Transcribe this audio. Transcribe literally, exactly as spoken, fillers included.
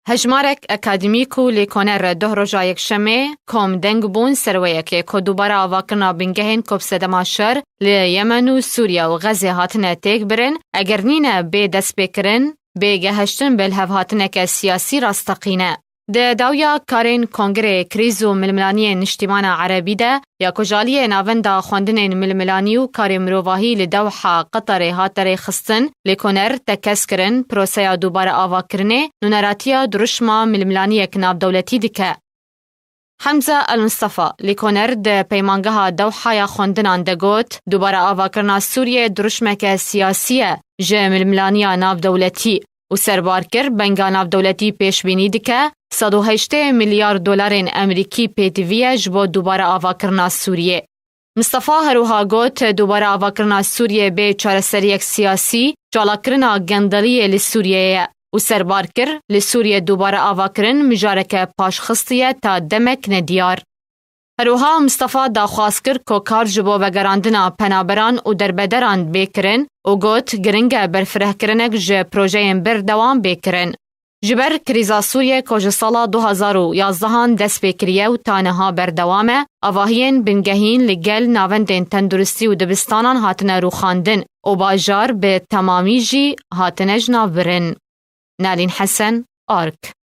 Hejmarek akademîk û lêkoner doh roja Yekşemê kom deng bûn ser wê yekê ku dubare avakirina bingehên ku bi sedema şer li Yemen û Sûriye û Xezê hatine têk birin, eger nîne bê destpêkirin, bê gehiştin bi lihevhatineke siyasî rasteqîne. Di dawiya karên Kongreyê Krîz û Milmilaniyên Niştîmana Erebî de ya ku ji aliyê Navenda Xwendinên Milmilanî û Karê Mirovahî li Dewha, Qeterê hate rêxistin, lêkoner tekez kirin, proseya dubare avakirinê nûneratiya dirûşma milmilaniyek navdewletî dike. Hemza El Mistefa, lêkoner di peymangeha Dewha ya xwendinan de got, dubare avakirina Sûriyê dirûşmeke siyasî ye ji milmilaniya navdewletî û serbar kir, benga navdewletî pêşbînî dike sed û heştê milyar dolarên Amerîkî pêdivî ye ji bo dubare avakirina Sûriyê. Mistefa her wiha got, dubare avakirina Sûriyê bê çareseriyek siyasî, çalakirina gendeliyê li Sûriyeyê ye û serbar kir, li Sûriyê dubare avakirin mijareke paşxistî ye ta demek nediyar. Her wiha Mistefa daxwaz kir ku kar ji bo vegerandina penaberan û derbederan bê kirin û got, giring e berfirehkirinek ji projeyên berdewam bê kirin. Ji ber krîza Sûriyê ku ji sala du hazar û yazdehan dest pê kiriye û ta niha berdewam e, avahiyên bingehîn li gel navendên tenduristî û dibistanan hatine rûxandin û bajar bi temamî jî hatine jinavbirin. Nalîn Hesen, Ark.